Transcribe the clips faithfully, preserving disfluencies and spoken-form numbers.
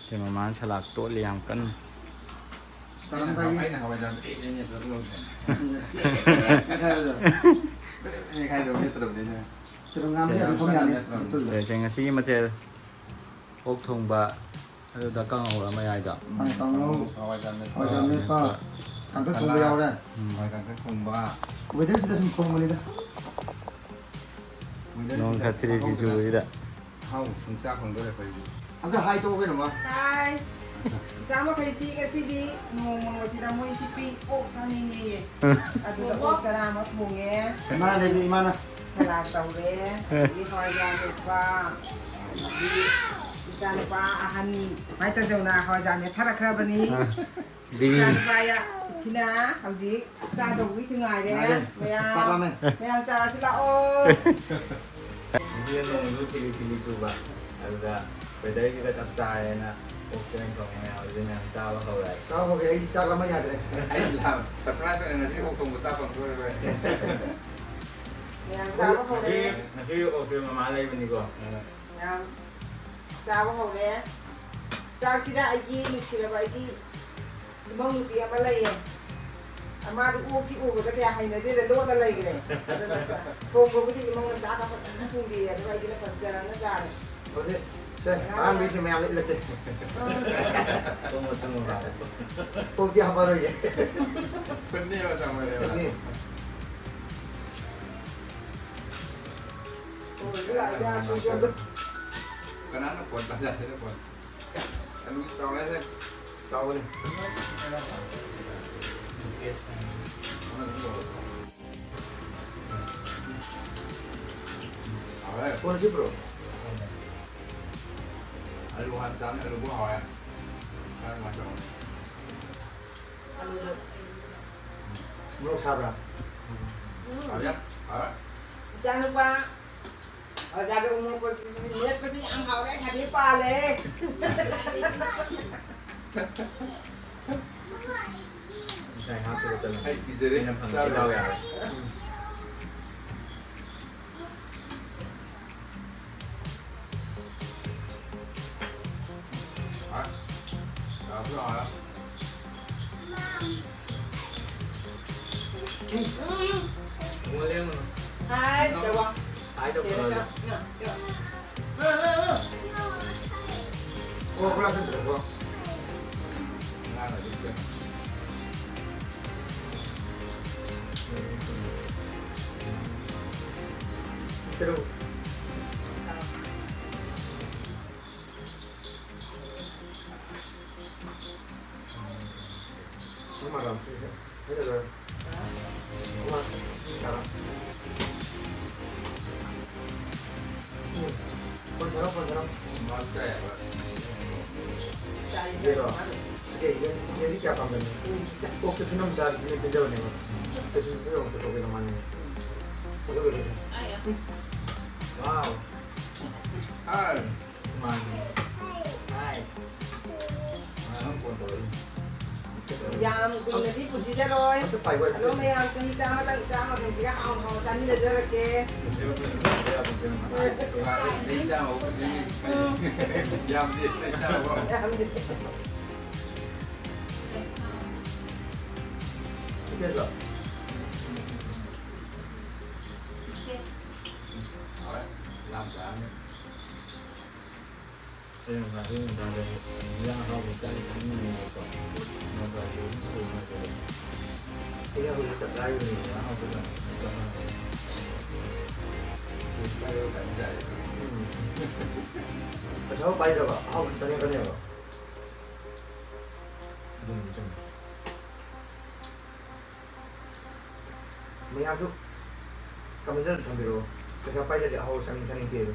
ꯁꯤ ꯃꯃꯥꯅ ꯁꯂꯥꯠ ꯇꯣꯠꯂꯤ ꯌꯥꯝ ꯀꯟꯅ꯫ ꯆꯥꯔꯝꯗꯥꯏꯒꯤ ꯑꯩꯅ ꯍꯋꯥꯏꯖꯥꯔ ꯄꯤꯛ ꯄꯤꯛ ꯅꯦꯠꯆꯔ ꯂꯧꯗꯦ꯫ ꯃꯦꯠꯈꯥꯏꯔꯗꯣ꯫ ꯃꯦꯠꯈꯥꯏꯗꯕ ꯅꯠꯇ꯭ꯔꯕꯅꯤꯅ꯫ ꯆꯨꯔꯨꯡ ꯉꯥꯝꯕꯗꯤ ꯑꯗꯨꯝ ꯐꯝ ꯌꯥꯅꯤ꯫ ꯃꯇꯨꯜꯗ꯫ ꯁꯦ, ꯁꯦ, ꯉꯁꯤꯒꯤ ꯃꯊꯦꯜ ꯑꯣꯛ ꯊꯣꯡꯕ, ꯑꯗꯨꯗ ꯀꯥꯡꯍꯧ ꯑꯃ ꯌꯥꯏꯗꯣ꯫ ꯃꯥꯏ ꯀꯥꯡꯍꯧ, ꯍꯋꯥꯏꯖꯥꯔ ꯃꯦꯠꯄ꯫ ꯍꯋꯥꯏꯖꯥꯔ ꯃꯦꯠꯄ, ꯀꯥꯡꯇꯛ ꯊꯣꯡꯕ ꯌꯥꯎꯔꯦ꯫ ꯍꯋꯥꯏ ꯀꯥꯡꯇꯛ ꯊꯣꯡꯕ꯫ ꯋꯦꯗꯔꯁꯤꯗ ꯁꯨꯝ ꯊꯣꯡꯕꯅꯤꯗ꯫ ꯋꯦꯗꯔꯁꯤꯗ ꯅꯣꯡ ꯈꯔ ꯊꯤꯔꯤ ꯊꯤꯔꯤ ꯆꯨꯕꯁꯤꯗ꯫ ꯑꯍꯥꯎꯕ ꯁꯨꯡꯆꯥ ꯐꯪꯗꯧꯔꯦ ꯑꯩꯈꯣꯏꯗꯤ꯫ ꯑꯝꯇ ꯍꯥꯏ ꯇꯧ ꯀꯩꯅꯣꯃ꯫ ꯍꯥꯏ꯫ ꯏꯆꯥ ꯃꯈꯩꯁꯤ ꯉꯁꯤꯗꯤ ꯅꯣꯡꯃ ꯉꯁꯤꯗ ꯃꯣꯏꯁꯤ ꯄꯤ ꯑꯣꯛ ꯆꯥꯅꯤꯡꯉꯦꯌꯦ꯫ ꯑꯗꯨꯗ ꯑꯣꯛ ꯆꯔꯥ ꯑꯃ ꯊꯣꯡꯉꯦ꯫ ꯏꯃꯥꯅ ꯂꯩꯕꯅꯤ, ꯏꯃꯥꯅ꯫ ꯁꯂꯥꯗ ꯇꯧꯔꯦ꯫ ꯑꯗꯒꯤ ꯍꯋꯥꯏꯖꯥꯔ ꯃꯦꯠꯄ꯫ ꯑꯗꯒꯤ ꯏꯆꯥꯅꯨꯄꯥ ꯑꯍꯟ ꯃꯥꯏ ꯇꯥꯖꯧꯅ ꯍꯋꯥꯏꯖꯥꯔ ꯃꯦꯠꯊꯔꯛꯈ꯭ꯔꯕꯅꯤ꯫ ꯕꯤꯔꯤ꯫ ꯏꯆꯥꯅꯨꯄꯥ ꯌꯥ-, ꯁꯤꯅ ꯍꯧꯖꯤꯛ ꯆꯥꯗꯧꯕꯒꯤꯁꯨ ꯉꯥꯏꯔꯦ꯫ ꯉꯥꯏꯔꯦ꯫ ꯃꯌꯥꯝ, ꯆꯥꯛ ꯂꯥꯝꯃꯦ꯫ ꯃꯌꯥꯝ ꯆꯥꯔꯁꯤ ꯂꯥꯛꯑꯣ꯫ ꯉꯁꯤ ꯅꯣꯡꯁꯨ ꯊꯤꯂꯤ ꯊꯤꯂꯤ ꯆꯨꯕ, ꯑꯗꯨꯗ ꯋꯦꯗꯔꯁꯤꯒ ꯆꯞ ꯆꯥꯔꯦꯅ ꯑꯣꯛꯁꯦ ꯑꯣꯏꯅ ꯊꯣꯡꯉꯦ ꯃꯌꯥꯝ꯫ ꯍꯧꯖꯤꯛ ꯃꯌꯥꯝ ꯆꯥꯕ ꯍꯧꯔꯦ꯫ ꯆꯥꯕ ꯍꯧꯔꯦ, ꯑꯩ ꯆꯥꯛ ꯂꯥꯝꯕ ꯌꯥꯗ꯭ꯔꯦ꯫ ꯑꯩ ꯂꯥꯝ-, ꯁꯔꯄ꯭ꯔꯥꯏꯖ ꯑꯣꯏꯅ ꯉꯁꯤ ꯑꯣꯛ ꯊꯣꯡꯕ ꯆꯥ ꯐꯪꯗꯣꯔꯦ꯫ ꯃꯌꯥꯝ ꯆꯥꯕ ꯍꯧꯔꯦ꯫ ꯉꯁꯤ, ꯉꯁꯤ ꯑꯣꯛꯁꯦ ꯃꯃꯥ ꯂꯩꯕꯅꯤꯀꯣ꯫ ꯃꯌꯥꯝ ꯆꯥꯕ ꯍꯧꯔꯦ꯫ ꯆꯥꯛꯁꯤꯗ ꯑꯩꯒꯤ ꯅꯨꯡꯁꯤꯔꯕ ꯑꯩꯒꯤ ꯏꯃꯧ ꯅꯨꯄꯤ ꯑꯃ ꯂꯩꯌꯦ꯫ ꯃꯥꯗꯤ ꯑꯣꯛꯁꯤ ꯎꯕꯗ ꯀꯌꯥ ꯍꯩꯅꯗꯦꯗ ꯂꯣꯠꯅ ꯂꯩꯈ꯭ꯔꯦ꯫ ꯑꯗꯨꯅ ꯊꯣꯡꯕꯕꯨꯗꯤ ꯏꯃꯧꯅ ꯆꯥꯛꯀ ꯐꯖꯅ ꯊꯣꯡꯕꯤꯔꯦ, ꯑꯗꯨꯒ ꯑꯩꯒꯤꯅ ꯐꯖꯅ ꯆꯥꯔꯦ꯫ ꯑꯗꯨꯗꯤ ꯁꯦ, ꯑꯍꯥꯟꯕꯒꯤꯁꯦ ꯃꯌꯥꯝꯗ ꯏꯜꯂꯛꯀꯦ꯫ ꯇꯨꯝꯃꯣ, ꯇꯨꯝꯃꯣ, ꯕꯥꯕꯨ꯫ ꯀꯣꯛꯇꯤ ꯍꯥꯞꯄꯔꯣꯏꯒꯦ꯫ ꯈꯨꯠꯅꯦꯕ ꯆꯥꯎꯃꯜꯂꯦꯕ꯫ ꯈꯨꯠꯅꯤ꯫ ꯇꯣꯏꯁꯨ ꯂꯥꯛꯑꯦ, ꯌꯥꯝ ꯁꯨꯁꯨ ꯑꯝꯇ꯫ ꯀꯅꯥꯅ ꯐꯣꯟ ꯄꯥꯏꯔꯛꯑꯁꯤꯅ ꯐꯣꯟ? ꯑꯂꯨ ꯆꯥꯎꯔꯦꯁꯦ꯫ ꯆꯥꯎꯕꯅꯤ꯫ ꯍꯥꯎꯔꯦ꯫ ꯀꯣꯟ ꯁꯤꯕ꯭ꯔꯣ? ꯑꯂꯨ ꯍꯥꯟꯅ ꯆꯥꯝꯃꯦ, ꯑꯂꯨꯕꯨ ꯍꯥꯎꯔꯦ꯫ ꯁꯥ ꯀꯃꯥꯏꯅ ꯇꯧꯕꯅꯣ? ꯑꯂꯨꯗꯣ꯫ ꯃꯣꯔꯣꯛ ꯁꯥꯕ꯭ꯔꯥ? ꯍꯥꯎꯔꯦ, ꯍꯥꯎꯔꯦ꯫ ꯏꯆꯥꯅꯨꯄꯥ ꯑꯣꯖꯥꯒꯤ ꯎꯃꯣꯔꯣꯛ ꯃꯦꯠꯄꯁꯤ ꯌꯥꯝ ꯍꯥꯎꯔꯦ, ꯁꯥꯊꯤ ꯄꯥꯜꯂꯦ꯫ ꯉꯁꯥꯏ ꯍꯥꯞꯄꯒ ꯆꯠꯂꯝꯃꯦ꯫ ꯑꯩ ꯀꯤꯖꯔꯦ꯫ ꯑꯩꯅ ꯐꯪꯉꯦ, ꯗꯥꯎ ꯌꯥꯔꯦ꯫ ꯆꯥꯕꯁꯨ ꯍꯥꯎꯔꯦ꯫ ꯎꯝ꯫ ꯃꯣꯂꯦꯝ꯫ ꯍꯥꯏ, ꯀꯩꯗꯧꯕ? ꯍꯥꯏ, ꯇꯧꯕ꯫ ꯆꯦꯔꯦ, ꯆꯥ꯫ ꯌꯥ, ꯌꯥ꯫ ꯎꯝ, ꯎꯝ, ꯎꯝ꯫ ꯀꯣ, ꯀꯣ, ꯂꯥꯛꯁꯟ, ꯀꯣ꯫ ꯉꯥꯡꯅ ꯑꯗꯨꯝ ꯆꯠ꯫ ꯇꯔꯨꯛ꯫ ꯁꯤ ꯃꯥꯂꯦꯝ ꯁꯤꯁꯦ꯫ ꯍꯥꯏꯖꯜꯂꯣ꯫ ꯃꯥ ꯌꯥꯔꯣꯏ꯫ ꯎꯝ꯫ ꯐꯣꯟ ꯁꯥꯔꯣ, ꯐꯣꯟ ꯁꯥꯔꯣ꯫ ꯃꯥꯁ ꯀꯌꯥ ꯌꯥꯔꯣꯏ? ꯌꯦꯔꯣ? ꯅꯠꯇꯦ, ꯌꯦꯟ, ꯌꯦꯟꯗꯤ ꯀꯌꯥ ꯄꯥꯝꯗꯕꯅꯤ꯫ ꯎꯝ꯫ ꯑꯣꯛꯇꯤ ꯁꯨꯅꯝ ꯆꯥꯗꯦ, ꯁꯤꯅ ꯄꯤꯖꯕꯅꯦꯕ꯫ ꯁꯤꯁꯨ ꯄꯤꯖꯕ ꯑꯝꯇ ꯇꯧꯒꯦ ꯅꯃꯥꯟꯅꯕ꯫ ꯑꯗꯨꯒ ꯂꯣꯏꯔꯦ꯫ ꯋꯥꯎ꯫ ꯍꯥꯏ꯫ ꯁꯨꯃꯥꯡ꯫ ꯍꯥꯏ꯫ ꯃꯥ ꯅꯪ ꯐꯣꯟ ꯇꯧꯔꯛꯏ꯫ ꯌꯥꯝ ꯀꯨꯏꯅꯗꯤ ꯄꯨꯟꯁꯤꯖꯔꯣꯏ꯫ ꯑꯝꯇ ꯄꯥꯏꯌꯨ꯫ ꯑꯗꯣ ꯃꯌꯥꯝ ꯆꯍꯤ ꯆꯥꯝꯃꯇꯪ, ꯆꯥꯝꯃ ꯀꯨꯟꯁꯤꯒ ꯍꯥꯎꯅ ꯍꯥꯎꯅ ꯆꯥꯃꯤꯟꯅꯖꯔꯛꯀꯦ꯫ ꯆꯍꯤ ꯆꯥꯝꯃ ꯄꯨꯟꯁꯤ꯫ ꯎꯝ꯫ ꯌꯥꯝꯗꯦ, ꯆꯍꯤ ꯆꯥꯝꯃ꯫ ꯌꯥꯝꯗꯦ꯫ ꯍꯣꯏ, ꯌꯥꯝ ꯆꯥꯔꯅꯤ꯫ ꯑꯩ ꯉꯁꯥꯏ ꯑꯌꯨꯛ ꯉꯟꯇꯥꯗ ꯏꯟꯖꯥꯡ ꯑꯍꯥꯎꯕ ꯆꯥꯗꯤ ꯆꯥꯅꯤꯡꯕꯅꯦꯕꯀꯣ꯫ ꯅꯣꯡ ꯐꯥꯗꯣꯛ ꯑꯗꯨꯝ ꯊꯣꯡꯉꯒ ꯑꯩ ꯍꯧꯖꯤꯛ ꯆꯞ ꯆꯥꯔꯤꯕꯅꯦ, ꯏꯟꯖꯥꯡ ꯑꯍꯥꯎꯕ ꯆꯥꯅꯤꯡꯕ ꯆꯞ ꯃꯥꯟꯅꯩ꯫ ꯄꯩꯁꯥ ꯄꯥꯏꯗ꯭ꯔꯕ ꯑꯍꯥꯎꯕ ꯆꯥꯅꯤꯡꯉꯛꯀꯅꯦꯕ꯫ ꯑꯗꯨꯝꯗꯤ ꯆꯨꯝꯃꯤ꯫ ꯃꯌꯥꯝꯁꯨ comment ꯊꯝꯕꯤꯔꯛꯑꯣ꯫ ꯄꯩꯁꯥ ꯄꯥꯏꯗ꯭ꯔꯗꯤ ꯑꯍꯥꯎꯕ ꯆꯥꯅꯤꯡ ꯆꯥꯅꯤꯡꯗꯦ ꯑꯗꯣ꯫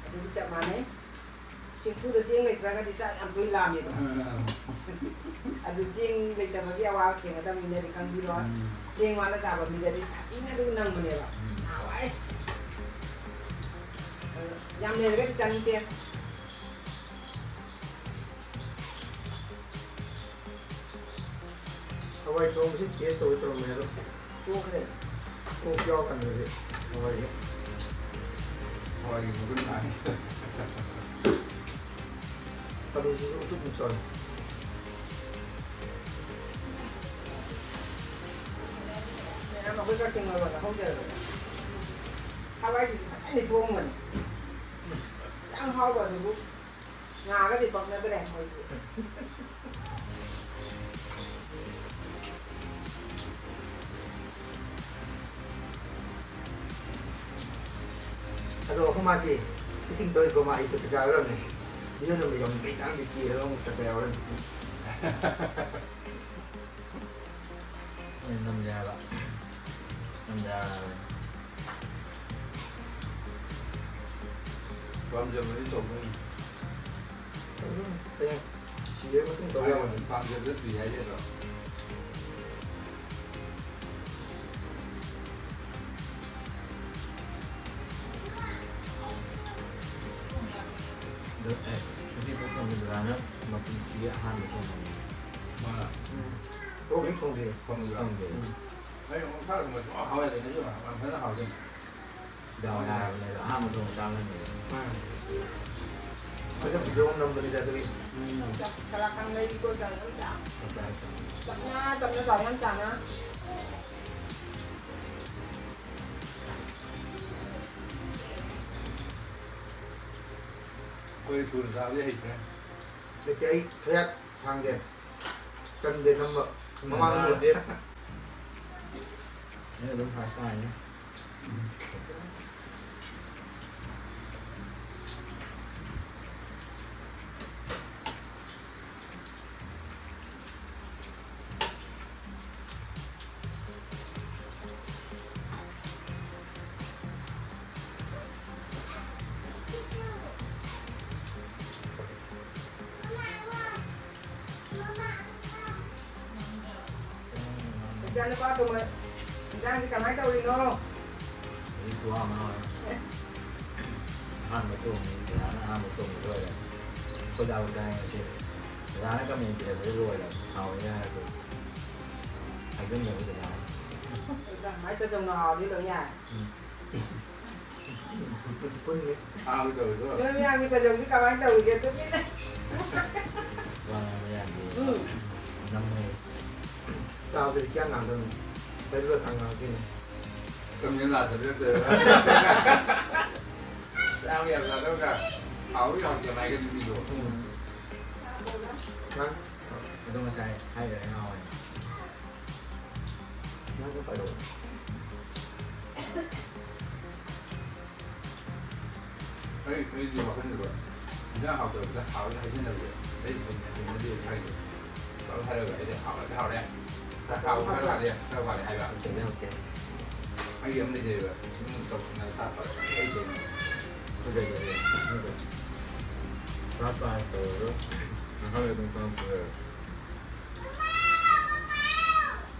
ꯑꯗꯨꯗꯤ ꯆꯞ ꯃꯥꯟꯅꯩ꯫ ꯆꯦꯡꯐꯨꯗ ꯆꯦꯡ ꯂꯩꯇ꯭ꯔꯒꯗꯤ ꯆꯥꯛ ꯌꯥꯝ ꯇꯣꯏꯅ ꯂꯥꯝꯃꯦꯕ꯫ ꯎꯝ꯫ ꯑꯗꯨ ꯆꯦꯡ ꯂꯩꯇꯕꯒꯤ ꯑꯋꯥꯕ ꯊꯦꯡꯅꯗꯕ ꯃꯤꯅꯗꯤ ꯈꯪꯕꯤꯔꯣꯏ꯫ ꯎꯝ꯫ ꯆꯦꯡ ꯋꯥꯅ ꯆꯥꯕ ꯃꯤꯗꯗꯤ ꯁꯥꯊꯤꯅ ꯑꯗꯨꯝ ꯅꯪꯕꯅꯦꯕ꯫ ꯎꯝ꯫ ꯅꯍꯥꯟꯋꯥꯏ꯫ ꯑꯗꯨ ꯌꯥꯝ ꯂꯩꯔꯒꯗꯤ ꯆꯥꯅꯤꯡꯗꯦ꯫ ꯍꯋꯥꯏ ꯊꯣꯡꯕꯁꯤ taste ꯇꯧꯒꯦ ꯇꯧꯔꯝꯕꯅꯦ ꯑꯗꯣ꯫ ꯇꯣꯛꯈ꯭ꯔꯦ꯫ ꯑꯣꯛ ꯌꯥꯎꯔꯀꯥꯟꯗꯗꯤ ꯍꯋꯥꯏꯁꯦ꯫ ꯍꯋꯥꯏꯒꯤ ꯃꯒꯨꯟ ꯃꯥꯡꯉꯦ꯫ ꯑꯗꯨꯁꯤꯁꯨ ꯎꯇꯨꯞ ꯃꯨꯛ ꯆꯥꯎꯏ꯫ ꯃꯌꯥꯝ ꯑꯩꯈꯣꯏ ꯀꯛꯆꯤꯡ ꯃꯔꯣꯟꯗ ꯍꯧꯖꯔꯕꯅꯦ꯫ ꯍꯋꯥꯏꯁꯤꯁꯨ ꯐꯖꯅ ꯊꯣꯡꯕꯅꯤ꯫ ꯌꯥꯝ ꯍꯥꯎꯕ ꯑꯗꯨꯕꯨ ꯉꯥꯒꯗꯤ ꯄꯛꯅꯗ꯭ꯔꯦ ꯃꯣꯏꯁꯤ꯫ ꯑꯗꯣ ꯑꯩꯈꯣꯏ ꯃꯥꯁꯤ cheating ꯇꯧꯏꯀꯣ, ꯃꯥ ꯑꯌꯨꯛꯇ ꯆꯥꯛ ꯆꯥꯔꯨꯔꯕꯅꯦ꯫ ꯕꯤꯖꯣꯏ ꯅꯝꯕ ꯌꯥꯎꯅꯤꯡꯕꯩ ꯆꯥꯡꯗꯤ ꯀꯦꯔꯒ ꯑꯃꯨꯛ ꯆꯥꯛ ꯆꯥ ꯌꯥꯎꯔꯝꯃꯤ꯫ ꯑꯩꯅ ꯅꯝꯖꯦ ꯍꯥꯏꯕ꯫ ꯅꯝꯖꯦ ꯍꯥꯏꯕ꯫ ꯄꯥꯝꯖꯕꯗꯤ ꯇꯧꯒꯅꯤ꯫ ꯇꯧꯒꯅꯤ꯫ ꯍꯌꯦꯡ ꯁꯤꯔ ꯃꯇꯨꯡ ꯇꯧ ꯌꯥꯕꯅꯤ꯫ ꯄꯥꯝꯖꯕꯗ ꯇꯨꯏ ꯍꯥꯏꯒꯗ꯭ꯔꯣ? ꯑꯗꯣ, ꯑꯦ, ꯉꯁꯤ ꯄꯣꯛ ꯊꯣꯡꯕꯗꯨꯗꯅ ꯃꯄꯨꯟꯁꯤꯒꯤ ꯑꯍꯥꯟꯕ ꯊꯣꯡꯕꯅꯤ꯫ ꯃꯥ꯫ ꯎꯝ꯫ ꯄꯣꯛ ꯍꯦꯛ ꯊꯣꯡꯗ꯭ꯔꯤ꯫ ꯊꯣꯡꯗ꯭ꯔꯤ꯫ ꯊꯣꯡꯗ꯭ꯔꯤ꯫ ꯎꯝ꯫ ꯑꯩ ꯑꯃꯨꯛ ꯊꯥ ꯊꯣꯡꯕ ꯁꯨꯡꯍꯥꯎ ꯍꯥꯎꯋꯦꯗꯅ, ꯑꯩꯁꯨ ꯌꯥꯝ ꯐꯖꯅ ꯍꯥꯎꯗꯣꯏꯅꯤ꯫ ꯗꯥꯎ ꯌꯥꯔꯕꯅꯦ ꯑꯗꯣ, ꯑꯍꯥꯟꯕ ꯊꯣꯡꯕ ꯆꯥꯕ ꯅꯠꯇꯦ꯫ ꯎꯝ꯫ ꯃꯁꯛ video ꯑꯃ ꯅꯝꯕꯅꯤꯗ ꯑꯗꯨꯒꯤ꯫ ꯎꯝ꯫ ꯆꯥꯛ ꯈꯔ ꯀꯪꯅꯩꯀꯣ, ꯆꯥꯛ ꯌꯥꯝ ꯆꯥ-, ꯆꯥꯛ ꯆꯥꯔꯦ, ꯆꯥꯛ ꯆꯥꯔꯦ꯫ ꯇꯞꯅ ꯇꯞꯅ ꯆꯥꯎ, ꯌꯥꯝ ꯆꯥꯅ꯫ ꯑꯩꯈꯣꯏ ꯊꯨꯅ ꯆꯥꯕꯗꯤ ꯍꯩꯇ꯭ꯔꯦ꯫ ꯂꯩꯇꯦ, ꯑꯩ ꯈꯌꯥꯛ ꯁꯥꯡꯗꯦ꯫ ꯆꯟꯗꯦ ꯅꯝꯕ꯫ ꯃꯃꯥꯡꯗ꯫ ꯅꯥꯗꯦ꯫ ꯑꯩꯅ ꯑꯗꯨꯝ first ꯇꯥꯔꯅꯤ꯫ ꯏꯆꯥꯅꯨꯄꯥ ꯇꯣꯝꯕ, ꯏꯟꯖꯥꯡꯁꯤ ꯀꯃꯥꯏꯅ ꯇꯧꯔꯤꯅꯣ? ꯍꯧꯖꯤꯛ ꯈꯨꯍꯥꯎ ꯑꯃ ꯍꯧꯔꯦ꯫ ꯑꯦ꯫ ꯑꯍꯥꯟꯕ ꯊꯣꯡꯉꯤ, ꯗꯗꯥꯅ ꯑꯍꯥꯟꯕ ꯊꯣꯡꯕ ꯂꯣꯏꯔꯦ꯫ ꯑꯩꯈꯣꯏ ꯗꯥꯕꯨ ꯆꯥꯏ ꯉꯁꯤ꯫ ꯗꯗꯥꯅ comment ꯄꯤꯔꯛꯄꯗ ꯂꯣꯏꯔꯦ꯫ ꯍꯥꯎꯋꯦ ꯍꯥꯏꯔꯛꯄ꯫ ꯍꯥꯏꯖꯟꯗꯕ ꯗꯗꯥꯅ꯫ ꯑꯗꯨꯃꯥꯏꯅ ꯇꯧꯗꯅ ꯍꯥꯎꯔꯗꯤ ꯂꯣꯏ ꯌꯥꯔꯦ꯫ ꯎꯝ꯫ ꯄꯨꯟꯅꯤ꯫ ꯍꯥꯎꯋꯦ ꯇꯧꯔꯤꯗꯣ꯫ ꯅꯣꯏ ꯃꯌꯥꯝꯒꯤ ꯇꯥꯖꯧꯁꯤ ꯀꯃꯥꯏꯅ ꯇꯧꯔꯤꯒꯦ? ꯇꯨꯃꯤꯟꯅ꯫ ꯋꯥ ꯉꯥꯡꯕ ꯌꯥꯗꯦ꯫ ꯎꯝ꯫ ꯅꯝꯃꯦ꯫ ꯆꯥꯕꯗꯗꯤ ꯀꯌꯥ ꯉꯥꯡꯗꯕꯅꯤ꯫ ꯂꯩꯔꯨꯔ ꯊꯥꯡ ꯉꯥꯡꯁꯤꯅꯤ꯫ ꯀꯃꯦꯟ ꯂꯥꯛꯇꯕꯤꯔꯛꯇꯣꯏꯔꯥ? ꯆꯥꯕ ꯌꯥꯝ ꯆꯥꯗꯕꯒ ꯍꯥꯎꯏ ꯍꯥꯎꯇꯦ ꯍꯥꯏꯒꯟꯕꯤꯗꯣ꯫ ꯎꯝ꯫ ꯅꯪ ꯑꯗꯣ ꯉꯁꯥꯏ ꯍꯥꯏꯈ꯭ꯔꯦ ꯉꯥꯎꯋꯦ꯫ ꯅꯪ ꯄꯥꯏꯔꯛꯑꯣ꯫ ꯑꯩ, ꯑꯩꯗꯤ ꯋꯥꯈꯜꯗꯀꯣ, ꯏꯟꯖꯥꯡ ꯍꯥꯎꯇꯕꯗ ꯍꯥꯎꯔꯦ ꯍꯥꯏꯖꯟꯅꯕꯁꯦ ꯑꯩ ꯍꯩꯅ-, ꯍꯩꯅꯗꯦ ꯍꯥꯏꯗꯣ꯫ ꯄꯨꯂꯞ ꯍꯥꯏꯔꯒ ꯑꯩꯗꯤ ꯍꯥꯎꯔꯗꯤ ꯍꯥꯎꯔꯦ, ꯈꯔ ꯍꯥꯎꯕ ꯈꯔ ꯋꯥꯠꯂꯦ, ꯈꯔ ꯋꯥꯠꯂꯦ ꯍꯥꯏꯕ꯫ Okay, okay. ꯑꯩꯒꯤ ꯑꯃ ꯂꯩꯖꯩꯕ, ꯏꯃꯨꯡ ꯇꯧꯗꯅ ꯊꯥꯛꯄ ꯑꯩ ꯀꯩꯅꯣ꯫ ꯐꯖꯩ, ꯐꯖꯩ, ꯐꯖꯩ꯫ ꯄꯨꯔꯥ ꯄꯥꯟ ꯇꯧꯔꯒ ꯉꯥꯏꯍꯥꯛ ꯂꯩꯔ ꯑꯗꯨꯝ ꯆꯪꯉꯛꯄ ꯂꯩꯔꯦ꯫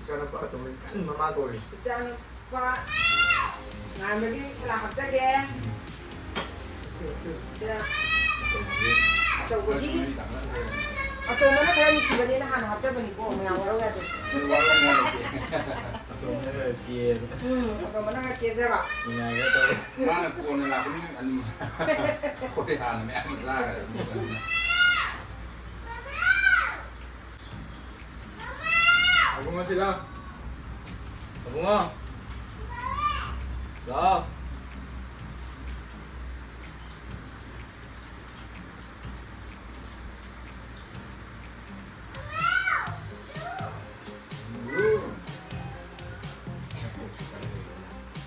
ꯏꯆꯥꯅꯨꯄꯥ ꯑꯇꯣꯝꯕꯁꯤ ꯀꯟꯅ ꯃꯃꯥ ꯀꯧꯔꯤ꯫ ꯏꯆꯥꯅꯨꯄꯥ ꯉꯥꯟꯕꯒꯤ ꯁꯂꯥ ꯍꯥꯞꯆꯒꯦ꯫ ꯁꯦ꯫ ꯑꯆꯧꯕꯒꯤ꯫ ꯑꯇꯣꯝꯕꯅ ꯈꯔ ꯅꯨꯡꯁꯤꯕꯅꯦꯅ ꯍꯥꯟꯅ ꯍꯥꯞꯆꯕꯅꯤꯀꯣ, ꯃꯌꯥꯝ ꯋꯥꯔꯧ ꯌꯥꯗꯦ꯫ ꯑꯇꯣꯝꯕꯅ ꯈꯔ ꯀꯦ-, ꯎꯝ, ꯑꯇꯣꯝꯕꯅ ꯈꯔ ꯀꯦꯖꯕ꯫ ꯅꯤꯡꯉꯥꯏꯒ ꯇꯧꯔꯦ꯫ ꯃꯥꯅ ꯀꯣꯟꯅ ꯂꯥꯛꯄꯅꯤ, ꯑꯗꯨꯝ ꯑꯩꯈꯣꯏ ꯍꯥꯟꯅ ꯃꯌꯥꯝ ꯆꯥꯈ꯭ꯔꯦ꯫ ꯑꯕꯨꯡꯉꯣ ꯁꯤ ꯂꯥꯎ꯫ ꯑꯕꯨꯡꯉꯣ꯫ ꯂꯥꯎ꯫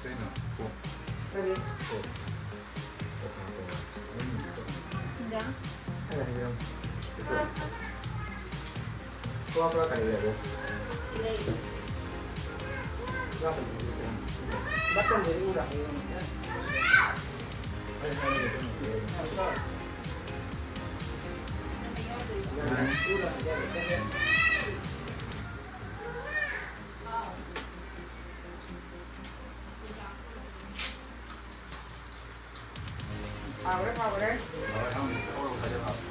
ꯀꯩꯅꯣ? ꯀꯔꯤ? ꯏꯟꯖꯥꯡ? ꯀꯣꯛ ꯄꯨꯔꯥ ꯀꯔꯤ ꯂꯩꯔꯦ? ꯁꯤ ꯂꯩ꯫ ꯄꯨꯔꯥ ꯀꯔꯤ ꯂꯩꯔꯦ? ꯕꯇꯟꯗ ꯎꯔ ꯍꯌꯦꯡ꯫ ꯎꯔ ꯍꯌꯦꯡ꯫ ꯍꯥꯎꯔꯦ, ꯍꯥꯎꯔꯦ꯫ ꯍꯥꯎꯔꯦ, ꯍꯥꯎꯔꯦ꯫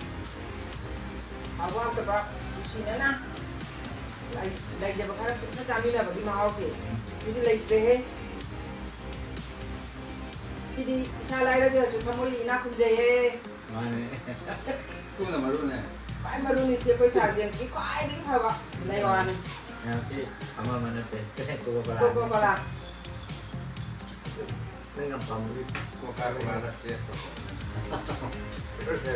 ꯍꯥꯎꯕ ꯍꯥꯎꯇꯕ ꯅꯨꯡꯁꯤꯅꯅ ꯂꯩ-, ꯂꯩꯖꯕ ꯈꯔ ꯄꯨꯟꯅ ꯆꯥꯃꯤꯟꯅꯕꯒꯤ ꯃꯍꯥꯎꯁꯦ ꯁꯤꯗꯤ ꯂꯩꯇ꯭ꯔꯦꯍꯦ꯫ ꯁꯤꯗꯤ ꯏꯁꯥ ꯂꯥꯏꯔꯖꯔꯁꯨ ꯊꯃꯣꯏ ꯏꯅꯥꯛ ꯈꯨꯟꯖꯩꯍꯦ꯫ ꯃꯥꯅꯦ꯫ ꯇꯨꯅ ꯃꯔꯨꯅꯦ꯫ ꯈ꯭ꯋꯥꯏ ꯃꯔꯨꯅꯤ ꯁꯤ ꯑꯩꯈꯣꯏ ꯁꯥꯔ ꯖꯦꯝꯁꯀꯤ ꯈ꯭ꯋꯥꯏꯗꯒꯤ ꯐꯕ ꯂꯩꯋꯥꯅꯤ꯫ ꯃꯌꯥꯝꯁꯤ ꯑꯃ ꯑꯃ ꯅꯠꯇꯦ, ꯀꯣꯀꯣ ꯀꯣꯂꯥ꯫ Coca Cola. ꯅꯪ ꯌꯥꯝ ꯄꯥꯝꯕꯒꯤ ꯀꯣꯀꯥ ꯀꯣꯂꯥꯗ ꯇꯦꯁ ꯇꯧꯊꯣꯛꯄꯅꯦ꯫ ꯁꯨꯒꯔ ꯁꯦ